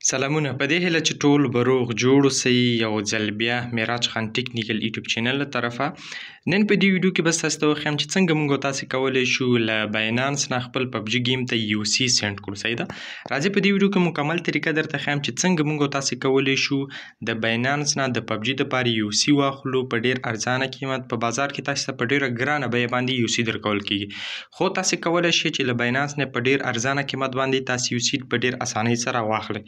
سلامونه، په دې هیله چې ټول به روغ جوړ اوسئ. یو ځل بیا معراج خان ټیکنیکل یوټیوب چینل له طرفه نن په دې ویډیو کې به تاسو ته وښیم چې څنګه موږ تاسو کولی شو له باینانس نه خپل پبجي game ته یو سی send کړو. صحیح ده، راځئ په دې ویډیو کې مکمل طریقه درته ښیم چې څنګه موږ تاسو کولی شو د باینانس نه د پبجي دپاره یو سی واخلو په ډیر ارزانه قیمت. په بازار کې تاسو ته په ډیره ګرانه بیه باندې یو سی درکول کیږي، خو تاسو کولی شئ چې له باینانس نه په ډیر ارزانه قیمت باندې تاسو یو سی په ډیر اسانۍ سره واخلئ.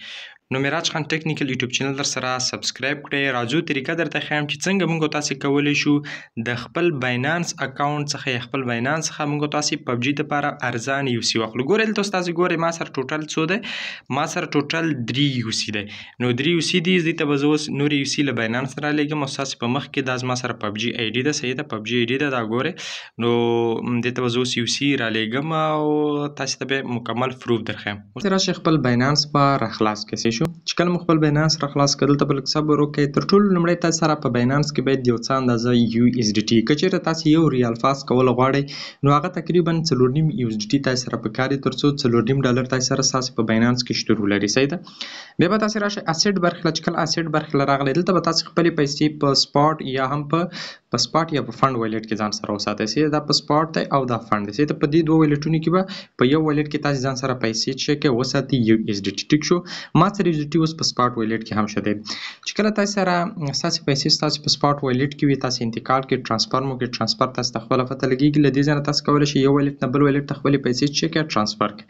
نو معراج خان ټیکنیکل یوټیوب چینل در سره subscribe کړئ. راځو طریقه درته ښیم چې څنګه موږ تاسو کولی شو د خپل باینانس account څخه یا خپل باینانس څخه موږ تاسو پبجي دپاره ارزان یو سی واخلو. ګورئ دلته تاسو ګورئ ما سره total څو دی؟ ما سره total درې یو سی دی. نو درې یو سی دي، دې ته به زه اوس نورې یو سی له باینانس نه رالیږم او ستاسو په مخ کې دا زما سره پبجي ID ده. صحیح ده، پبجي ID ده، دا ګورئ. نو دې ته به زه اوس یو سی رالیږم او تاسو ته به مکمل proof درښیم. اوس راشئ خپل باینانس به راخلاص کړئ. صحیح شو، چې کله مو خپل باینانس را خلاص کړ دلته به لږ صبر وکړئ. تر ټولو لومړی تاسو سره په باینانس کې باید یو څه اندازه یو اس ډي ټي، که چېرته تاسو یو ریال پاس کول غواړئ نو هغه تقریبا 4.5 یو اس ډي ټي تاسو سره پکار دي، تر څو $4.5 تاسو سره ستاسو په باینانس کې شتون ولري. صحیح ده، بیا به تاسو راشئ asset برخې له، چې کله asset برخې له راغلئ دلته به تاسو خپلې پیسې په spot یا هم په spot یا په fund wallet کې ځان سره وساتئ. صحیح ده، دا په spot دی او دا fund دی. صحیح ده، په دې دوه wallet ونو کې به په یو wallet کې تاسو ځان سره پیسې چې کې وساتئ یو اس ډي ټي. ټیک شو، ما سره یو اس ډي ټي اوس په spot wallet کې هم شته دی. چې کله تاسو سره ستاسو پیسې ستاسو په spot wallet کې وي، تاسو انتقال کې transfer مو کې transfer تاسو ته خپله پته لګېږي. له دې ځای نه تاسو کولی شئ یو wallet نه بل wallet ته خپلې پیسې چې کې transfer کړئ.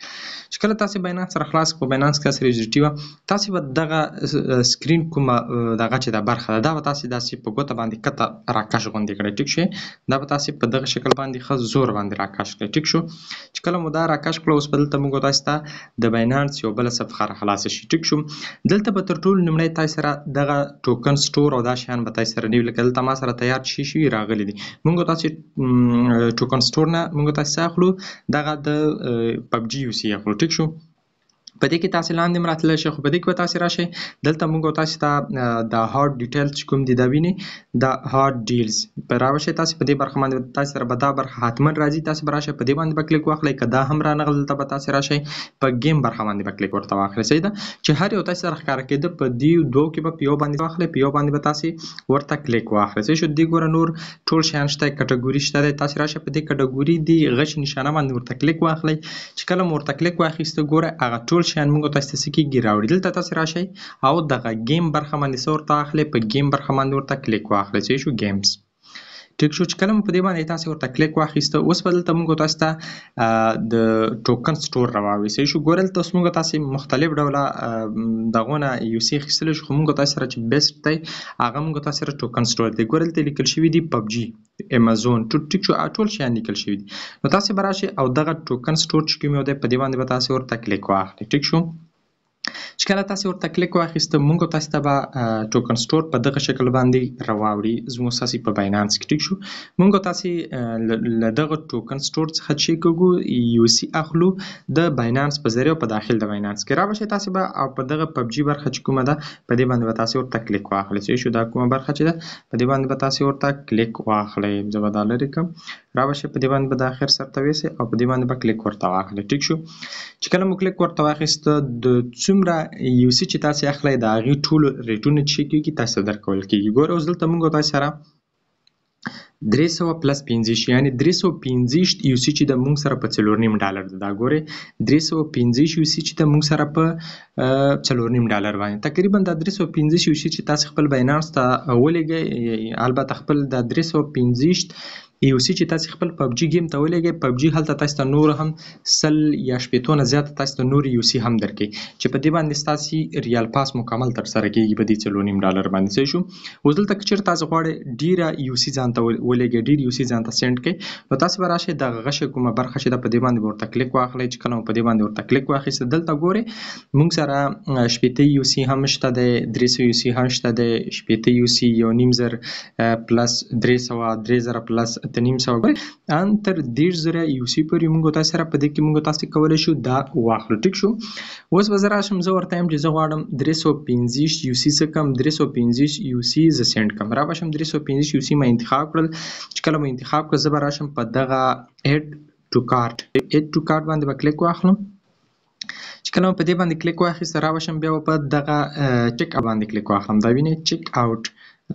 چې کله تاسو باینانس سره خلاص په باینانس کې سره یو اس ډي ټي وه، تاسو به دغه screen کومه دغه چې دا برخه ده دا به تاسو داسې په ګوته باندې کته راکش غوندې کړئ. ټیک شو، دا به تاسو په دغه شکل باندې ښه زور باندې راکش کړئ. ټیک شو، چې کله مو دا راکش کړو اوس به دلته موږ تاسو ته د باینانس یو بله صفحه راخلاصه شي. ټیک شو، دلته به تر ټولو لومړی تاسو سره دغه token store او دا شیان به تاسو سره نیول. لکه دلته ما سره تیار شي شوي راغلي دي. موږ تاسو token store نه موږ تاسو څه اخلو؟ دغه د پبجي یو سی اخلو. ټیک شو، په دې کې تاسو لاندې هم راتللی شئ، خو په دې کې به تاسو راشئ دلته موږ تاسو ته د hot deals چې کوم دي دا وینئ، دا hot deals په راوشئ. تاسو په دې برخه باندې تاسو سره به دا برخه حتما راځي. تاسو به راشئ په دې باندې به کلیک واخلئ. که دا هم رانغله دلته به تاسو راشئ په game برخه باندې به کلیک ورته واخلئ. صحیح ده، چې هر یو تاسو سره ښکاره کېده په دې دوو کې به په یو باندې واخلئ، په یو باندې به تاسو ورته کلیک واخلئ. صحیح شو، دې ګوره نور ټول شیان شته، category شته دی. تاسو راشئ په دې category دې غشي نشانه باندې ورته کلیک واخلئ. چې کله مو ورته کلیک واخیسته ګوره هغه ټول شیان موږ تاسو ته څه کېږي راوړي. دلته تاسو راشئ او دغه game برخه باندې څه ورته اخلئ، په game برخه باندې ورته کلیک واخلئ. صحیح شو، games. ټیک شو، چې کله مو په دې باندې تاسو ورته کلیک واخیسته اوس به دلته موږ تاسو ته د token store راواوړي. صحیح شو، ګوره دلته اوس موږ تاسو مختلف ډوله دغونه یو سی اخیستلی شو، خو موږ تاسو سره چې best دی هغه موږ تاسو سره token store دی. ګوره دلته لیکل شوي دي پبجي، امازون، ټیک شو، ټول شیان لیکل شوي دي. نو تاسو به راشئ او دغه token store چې کوم یو دی په دې باندې به تاسو ورته کلیک واخلئ. ټیک شو، چې کله تاسو ورته کلیک واخیسته موږ تاسو ته به token store په دغه شکل باندې راواوړي زموږ ستاسو په باینانس کې. ټیک شو، موږ تاسو له دغه token store څخه چې کوو یو سی اخلو د باینانس په ذریعه په داخل د باینانس کې را به شئ تاسو به او په دغه پبجي برخه چې کومه ده په دې باندې به تاسو ورته کلیک واخلئ. صحیح شو، دا کومه برخه چې ده په دې باندې به تاسو ورته کلیک واخلئ. زه به دا لرې کړم، را به شئ په دې باندې به د اخر سر ته ویسئ او په دې باندې به کلیک ورته واخلئ. ټیک شو، چې کله مو کلیک ورته واخیسته د څومره یو سی چې تاسو اخلئ د هغې ټولو rate ونه چې کېږي تاسو ته درکول کېږي. ګوره اوس دلته موږ تاسو سره 300 plus 25 یعنې 325 یو سی چې د موږ سره په $4.5 ده. دا ګورئ 325 یو سی چې د موږ سره په $4.5 باندې تقریبا دا 325 یو سی چې تاسو خپل باینانس ته ولېږئ، البته خپل دا 325 یو سی چې تاسو خپل پبجي game ته ولېږئ، پبجي هلته تاسو ته نور هم 100 یا 60 نه زیاته تاسو ته نور یو سی هم درکوي چې په دې باندې ستاسو ریال پاس مکمل ترسره کېږي په دې $4.5 باندې. صحیح شو، اوس دلته که چېرته تاسو غواړئ ډېره یو سی ځان ته ولېږئ، ډېر یو سی ځان ته send کړئ، نو تاسو به راشئ دغه غشې کومه برخه چې ده په دې باندې به ورته کلیک واخلئ. چې کله مو په دې باندې ورته کلیک واخیسته دلته ګورئ موږ سره 60 یو سی هم شته دی، 300 یو سی هم شته دی، 60 یو سی 1500 plus 300، 3000 plus 850 ګورئ ان تر 30,000 یو سی پورې موږ تاسو سره په دې کې موږ تاسو کولی شو دا واخلو. ټیک شو، اوس به زه راشم زه ورته وایم چې زه غواړم 325 یو سی څه کم 325 یو سی زه send کړم. را به شم 325 یو سی ما انتخاب کړل. چې کله مو انتخاب کړل زه به راشم په دغه add to cart، add to cart باندې به کلیک واخلم. چې کله په دې باندې کلیک واخیست، را به شم، بیا په دغه چک اوټ باندې کلیک واخلم. دا وینئ چک اوټ،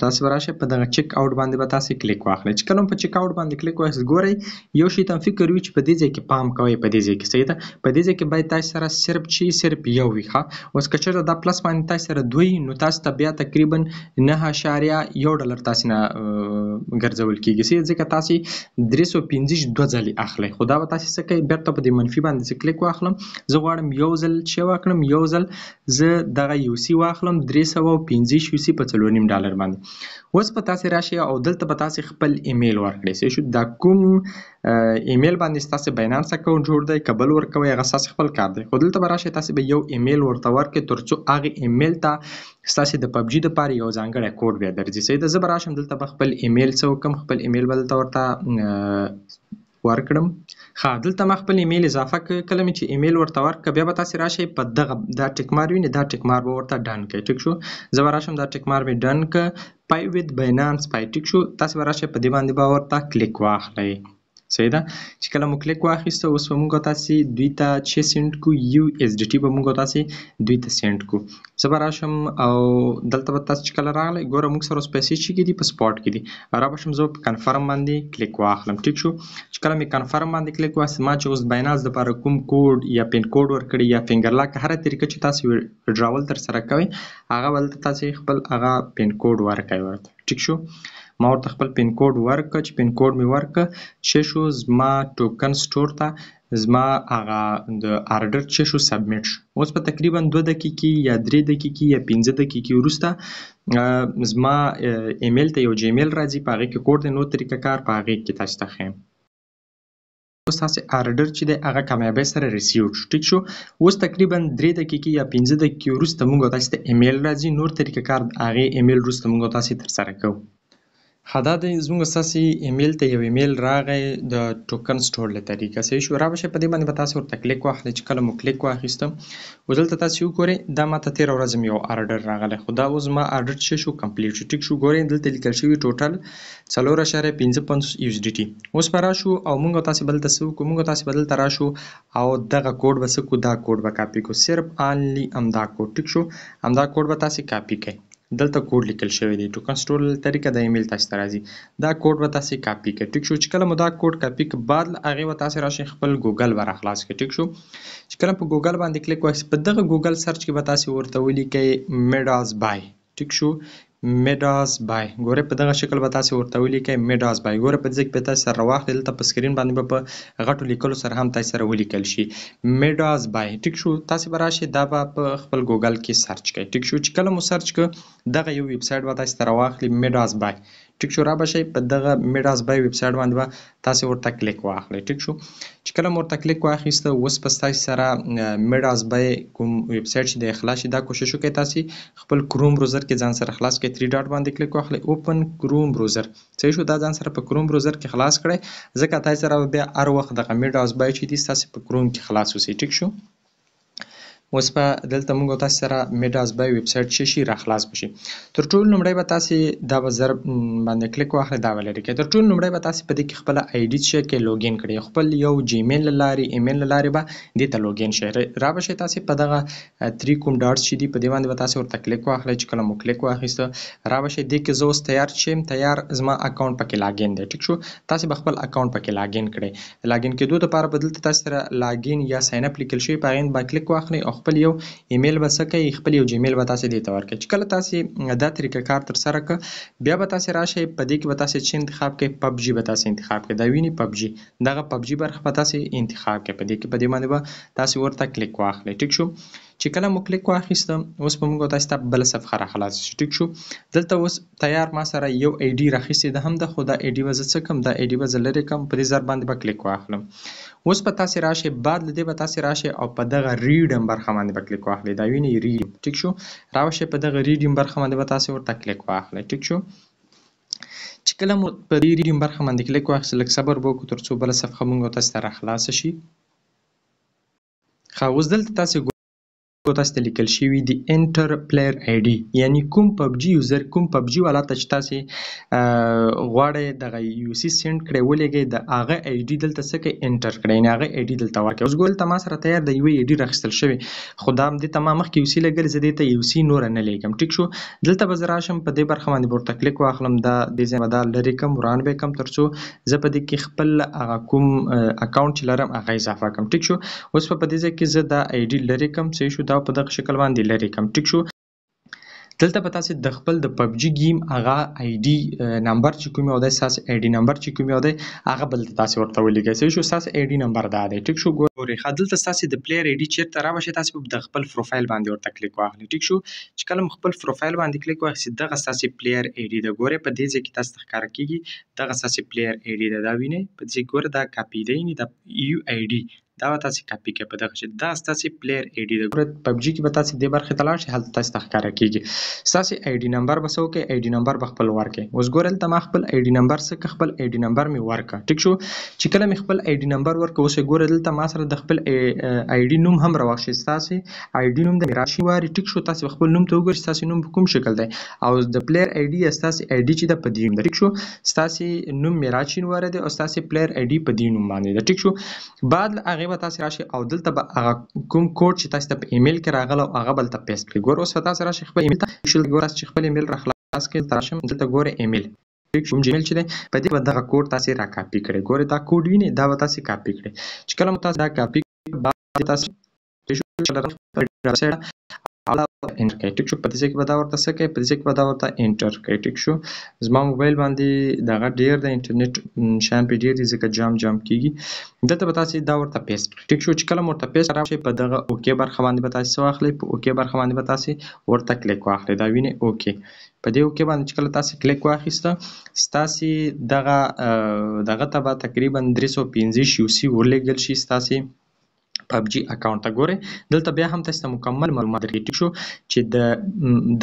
تاسو به راشئ په دغه چک اوټ باندې به تاسو کلیک واخلئ. چې کله په چک اوټ باندې کلیک واخیست، ګورئ یو شی ته فکر وي چې په دې ځای کې پام کوئ، په دې ځای کې صحیح ده، په دې ځای کې باید تاسو سره صرف چې صرف یو وي. ښه، اوس که چېرته دا پلس باندې تاسو سره دوی، نو تاسو ته بیا تقریبا 9.1 ډالر تاسو نه ګرځول کېږي، صحیح؟ ځکه تاسو 325 دوه ځلې اخلئ. خو دا به تاسو څه کوئ؟ بېرته په دې منفي باندې زه کلیک واخلم. زه غواړم یو ځل چې واخلم، یو ځل زه دغه یو سی واخلم، 325 یو سی په 4.5 ډالر باندې. اوس به تاسو راشئ او دلته به تاسو خپل ایمیل ورکړئ، صحیح شو؟ دا کوم ایمیل باندې ستاسو باینانس اکاونټ جوړ دی، که بل ورکوئ هغه ستاسو خپل کار دی، خو دلته به راشئ، تاسو به یو ایمیل ورته ورکړئ ترڅو هغه ایمیل ته ستاسو د پبجي دپاره یو ځانګړی کوډ بیا درځي، صحیح ده؟ زه به راشم دلته به خپل ایمیل څه وکړم، خپل ایمیل به دلته ورته ورکړم. ښه، دلته ما خپل ایمیل اضافه کړ. کله مې چې ایمیل ورته ورکړ، بیا به تاسې راشئ په دغه دا tick mark وینئ، دا tick mark به ورته done کړئ، ټیک شو؟ زه به راشم، دا tick mark مې done کړ، pay with Binance Pay، ټیک شو؟ تاسې به راشئ په دې باندې به ورته کلیک واخلئ، صحیح ده؟ چې کله مو کلیک واخیسته، اوس به موږ تاسې دوی ته چې send کو، یو ایس ډي ټي به موږ تاسې دوی ته send کو. زه به راشم او دلته به تاسو چې کله راغلی، ګوره موږ سره اوس پیسې چې کې دي، په spot کې دي. را به شم، زه په confirm باندې کلیک واخلم، ټیک شو؟ چې کله مې confirm باندې کلیک واخیست، ما چې اوس باینانس دپاره کوم کوډ یا PIN code ورکړی یا finger lock، هره طریقه چې تاسو withdrawal ترسره کوئ، هغه به دلته تاسې خپل هغه PIN code ورکوئ ورته، ټیک شو؟ ما ورته خپل PIN code ورکړ. چې PIN code مې ورکړ، چې شو زما Token Store ته زما هغه د order چې شو submit شو. اوس په تقریبا 2 دقیقې یا 3 دقیقې یا 5 دقیقې وروسته زما ایمیل ته یو جیمیل راځي، په هغې کې کوډ دی. نور طریقه کار په هغې کې تاسو ته ښیم. اوس تاسې order چې دی هغه کامیابۍ سره receive شو، ټیک شو؟ اوس تقریبا 3 دقیقې یا 5 دقیقې وروسته موږ تاسې ته ایمیل راځي. نور طریقه کار هغې ایمیل وروسته موږ تاسې ترسره کوو. ښه، دا دی زموږ ستاسې ایمیل ته یو ایمیل راغی د Token Store له طریقه، صحیح شو؟ را به شئ، په دې باندې به تاسې ورته کلیک واخلئ. چې کله مو کلیک واخیسته، اوس دلته تاسې وګورئ، دا ماته تېره ورځ هم یو order راغلی، خو دا اوس زما order چې شو complete شو، ټیک شو؟ ګورئ دلته لیکل شوي total 4.55 یو ایس ډي ټي. اوس به راشو او موږ تاسې به دلته څه وکړو؟ موږ تاسې به دلته راشو او دغه کوډ به څه کړو؟ دا کوډ به کاپي کړو، صرف only همدا کوډ، ټیک شو؟ همدا کوډ به تاسې کاپي کړئ. دلته کوډ لیکل شوی دی، Token Store له طریقه د ایمیل تاسو ته راځي، دا کوډ به تاسو کاپي کړئ، ټیک شو؟ چې کله مو دا کوډ کاپي کړ، بعد له هغې به تاسو راشئ خپل ګوګل به راخلاص کړئ، ټیک شو؟ چې کله په ګوګل باندې کلیک وکړئ، په دغه ګوګل search کې به تاسو ورته ولیکئ میډاز بای، ټیک شو؟ میډاز بای، ګوره په دغه شکل به تاسو ورته ولیکئ میډاز بای. ګوره په دې کې به تاسو سره راواخلئ، دلته په screen باندې به په غټو لیکلو سره هم تاسو سره ولیکل شي میډاز بای، ټیک شو؟ تاسو به راشئ دا به په خپل ګوګل کې search کړئ، ټیک شو؟ چې کله مو search کړ، دغه یو ویب سایټ به تاسو ته راواخلي میډاز بای، ټیک شو؟ را به شئ په دغه میډاز بای ویب سایټ باندې به تاسو ورته کلیک واخلئ، ټیک شو؟ چې کله مو ورته کلیک واخیسته، اوس به ستاسو سره میډاز بای کوم ویب سایټ چې دی خلاص شي. دا کوشش وکړئ تاسو خپل Chrome browser کې ځان سره خلاص کړئ، 3 dot باندې کلیک واخلئ، open Chrome browser، صحیح شو؟ دا ځان سره په Chrome browser کې خلاص کړئ، ځکه تاسو سره بیا هر وخت دغه میډاز بای چې دی ستاسو په کروم کې خلاص اوسي، ټیک شو؟ اوس به دلته موږ تاسو سره میډاز بای ویب سایټ چې شي راخلاص بشي. تر ټولو لومړی به تاسو دا به ضرب باندې کلیک واخلئ، دا به لرې کړئ. تر ټولو لومړی به تاسو په دې کې خپله ID چې کې login کړئ، خپل یو جیمیل له لارې، ایمیل له لارې به دې ته login شئ. را به شئ تاسو په دغه 3 کوم dots چې دي، په دې باندې به تاسو ورته کلیک واخلئ. چې کله مو کلیک واخیسته، را به شئ دې کې زه اوس تیار شم، تیار زما اکاونټ پکې login دی، ټیک شو؟ تاسو به خپل اکاونټ پکې login کړئ. login کېدو لپاره به دلته تاسو سره login یا sign up لیکل شوی، په هغې باندې کلیک واخلئ او خپل یو ایمیل به څه کوي، خپل یو جیمیل به تاسو دې ته ورکړئ. چې کله تاسو دا طریقه کار ترسره کړ، بیا به تاسو راشئ په دې کې به تاسو چې انتخاب کړئ، پبجي به تاسو انتخاب کړئ. دا وینئ پبجي، دغه پبجي برخه به تاسو انتخاب کړئ. په دې کې په دې باندې به تاسو ورته کلیک واخلئ، ټیک شو؟ چې کله مو کلیک واخیسته، اوس به موږ تاسو ته بله صفحه راخلاصه شي، ټیک شو؟ دلته اوس تیار ما سره یو ID راخیستې ده هم ده، خو دا ID به زه څه کوم؟ دا ID به زه لرې کوم، په دې ضرب باندې به کلیک واخلم. اوس به تاسو راشئ، بعد له دې به تاسو راشئ او په دغه redeem برخه باندې به کلیک واخلئ. دا وینئ redeem، ټیک شو؟ راوشئ په دغه redeem برخه باندې به تاسو ورته کلیک واخلئ، ټیک شو؟ چې کله مو په دې redeem برخه باندې کلیک واخیست، لږ صبر به وکړو تر څو بله صفحه موږ تاسو ته راخلاصه شي. ښه، اوس دلته تاسو تاسو ته لیکل شوي دي enter player ID، یعنی کوم PUBG user، کوم PUBG والا ته چې تاسې غواړئ دغه UC send کړئ، ولېږئ، د هغه ID دلته څه کوئ؟ enter کړئ، یعنی هغه ID دلته ورکړئ. اوس ګورئ، دلته ما سره تیار د یوې ID راخیستل شوې، خو دا دې ته ما مخکې UC لګلې، زه دې ته UC نوره نه لېږم. ټیک شو. دلته به زه راشم، په دې برخه باندې به ورته کلیک واخلم، دا دې ځای به دا لرې کړم، وران به یې کړم، تر څو زه په دې کې خپل هغه کوم اکاونټ چې لرم هغه اضافه کړم. ټیک شو. اوس په دې ځای کې زه دا ID لرې کړم. صحیح شو. دا په دغه شکل باندې لرې کړم. ټیک شو. دلته به تاسې د خپل د PUBG game هغه ID نمبر چې کوم یو دی، ستاسې ID نمبر چې کوم یو دی، هغه بل تاسې ورته ولیږئ. صحیح شو. ستاسې ID نمبر دا دی. ټیک شو. ګورئ ښه، دلته ستاسې د player ID چېرته رابه شي، تاسې به د خپل پروفایل باندې ورته کلیک واخلئ. ټیک شو. چې کله مو خپل پروفایل باندې کلیک واخیستئ، دغه ستاسې player ID ده. ګورئ، په دې ځای کې تاسې ته ښکاره کېږي، دغه ستاسې player ID ده. دا وینئ په دې ځای کې؟ ګوره، دا کاپي دی، یعنې دا UID دا به تاسې کاپي کړئ په دغه شي. دا ستاسې player ID ده. ګوره، PUBG کې به تاسې دې برخې ته لاړ شئ، هلته تاسې ته ښکاره کېږي. ستاسې ID نمبر به څه وکړئ؟ ID نمبر به خپل ورکړئ. اوس ګوره، دلته ما خپل ID نمبر څه کړ؟ خپل ID نمبر مې ورکړ. ټیک شو. چې کله مې خپل ID نمبر ورکړ، اوس یې ګوره، دلته ما سره د خپل ID نوم هم راوخیست. ستاسې ID نوم د میراج شینواري. ټیک شو. تاسې به خپل نوم ته وګورئ، ستاسې نوم په کوم شکل دی، او د player ID یا ستاسې ID چې ده په دې نوم ده. ټیک شو. ستاسې نوم میراج شینواری دی او ستاسې player ID په دې نوم باندې ده. ټیک شو. بعد له هغې به تاسې راشئ او دلته به هغه کوم کوډ چې تاسې ته په ایمیل کې راغلی او هغه به دلته paste کړئ. ګوره، اوس به تاسې راشئ خپل ایمیل ته. ګوره، چې خپل ایمیل را خلاص کړئ، دلته راشم، دلته ګورئ ایمیل. ټیک شو. ایمیل چې دی، په دې به دغه کوډ تاسې را کاپي کړئ. ګورئ، دا کوډ وینئ؟ دا به تاسې کاپي کړئ. چې کله مو تاسې دا کاپي کړئ، بعد تاسې enter کړئ. ټیک شو. په دې ځای کې به دا ورته څه کوي؟ په دې ځای کې به دا ورته enter کړئ. ټیک شو. زما موبایل باندې دغه ډېر د انټرنیټ شیان پې ډېر دي، ځکه jam jam کېږي. دلته به تاسې دا ورته paste کړئ. ټیک شو. چې کله مو ورته paste راشي، په دغه okay برخه باندې به تاسې څه واخلئ؟ په okay برخه باندې به تاسې ورته کلیک واخلئ. دا وینئ okay. په دې okay باندې چې کله تاسې کلیک واخیسته، ستاسې دغه ته به تقریبا 325 UC ورلېږل شي ستاسې PUBG اکاونټ ته. ګورئ، دلته بیا هم تاسې ته مکمل معلومات درکوي. ټیک شو. چې د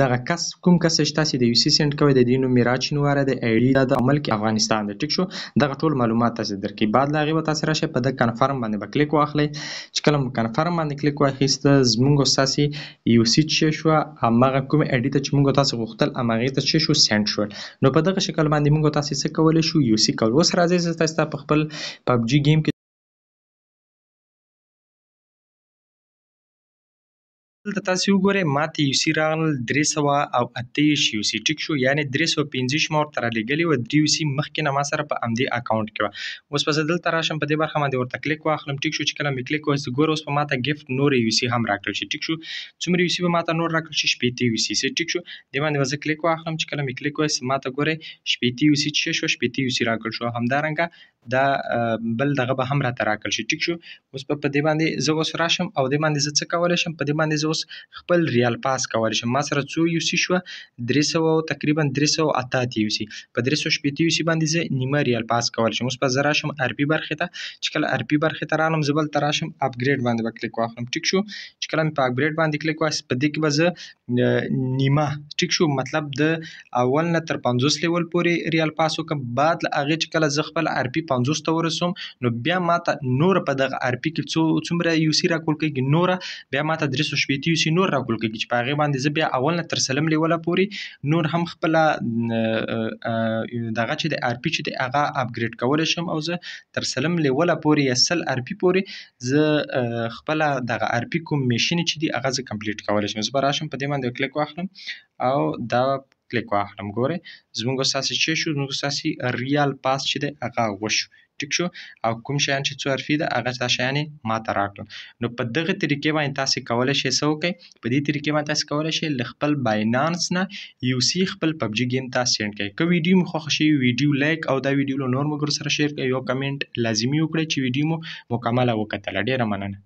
دغه کس، کوم کس چې تاسې د UC send کوئ، د دې نوم میراج شینواری دی، ID دا ده، ملک افغانستان دی. ټیک شو. دغه ټول معلومات تاسې درکوي. بعد له هغې به تاسې راشئ، په دغه confirm باندې به کلیک واخلئ. چې کله مو confirm باندې کلیک واخیسته، زموږ او ستاسې UC چې شوه، هماغه کومې ID ته چې موږ تاسې غوښتل، هماغې ته چې شو، send شول. نو په دغه شکل باندې موږ تاسې څه کولی شو؟ UC کول. اوس راځئ زه تاسې ته په خپل PUBG game کې دلته تاسې وګورئ، ما ته UC راغلل 328 UC. ټیک شو. یعنې 325 ما ورته رالیږلې وه، 3 UC مخکې نه ما سره په همدې اکاونټ کې وه. اوس به زه دلته راشم، په دې برخه باندې ورته کلیک واخلم. ټیک شو. چې کله مې کلیک واخیست، ګوره، اوس به ما ته gift نور UC هم راکړل شي. ټیک شو. څومره UC به ما ته نور راکړل شي؟ 60 UC. ټیک شو. دې باندې به زه کلیک واخلم. چې کله مې کلیک واخیست، ما ته ګورئ 60 UC چې شو، 60 UC راکړل شو. همدارنګه دا بل دغه به هم راته راکړل شي. ټیک شو. اوس به په دې باندې زه اوس راشم او دې باندې زه څه کولی شم؟ په دې باندې زه اوس خپل royal pass کولی شم. ما سره څو UC شوه؟ 300، تقریبا 388 UC. په 360 UC باندې زه نیمه royal pass کولی شم. اوس به زه راشم RP برخې ته. چې کله RP برخې ته رالم، زه بل ته راشم، upgrade باندې به کلیک واخلم. ټیک شو. چې کله مې په upgrade باندې کلیک واخیست، په دې کې به زه نیمه، ټیک شو، مطلب د اول نه تر 50 level پورې royal pass وکړم. بعد له هغې چې کله زه خپل RP 50 ته ورسوم، نو بیا ما ته نور په دغه RP کې څومره UC راکول کېږي؟ نوره بیا ما ته 360 UC نور راکول کېږي، چې په هغې باندې زه بیا اول نه تر سلم لیوله پورې نور هم خپله دغه چې د RP چې دی هغه upgrade کولی شم، او زه تر سلم لیوله پورې یا 100 RP پورې زه خپله دغه RP کوم mission چې دی هغه زه complete کولی شم. زه به راشم، په دې باندې کلیک واخلم او دا کلیک واخلم. ګورئ، زموږ ستاسې چې شو، زموږ ستاسې royal pass چې دی هغه وشو. ټیک شو. او کوم شیان چې څو RP ده، هغه دا شیان یې ما ته راکړل. نو په دغه طریقې باندې تاسې کولی شئ څه وکړئ؟ په دې طریقې باندې تاسې کولی شئ له خپل Binance نه UC خپل PUBG game ته send کړئ. که ویډیو مو خوښه شي، ویډیو like او دا ویډیو له نور ملګرو سره share کړئ. یو کمنټ لازمي وکړئ چې ویډیو مو مکمله وکتله. ډېره مننه.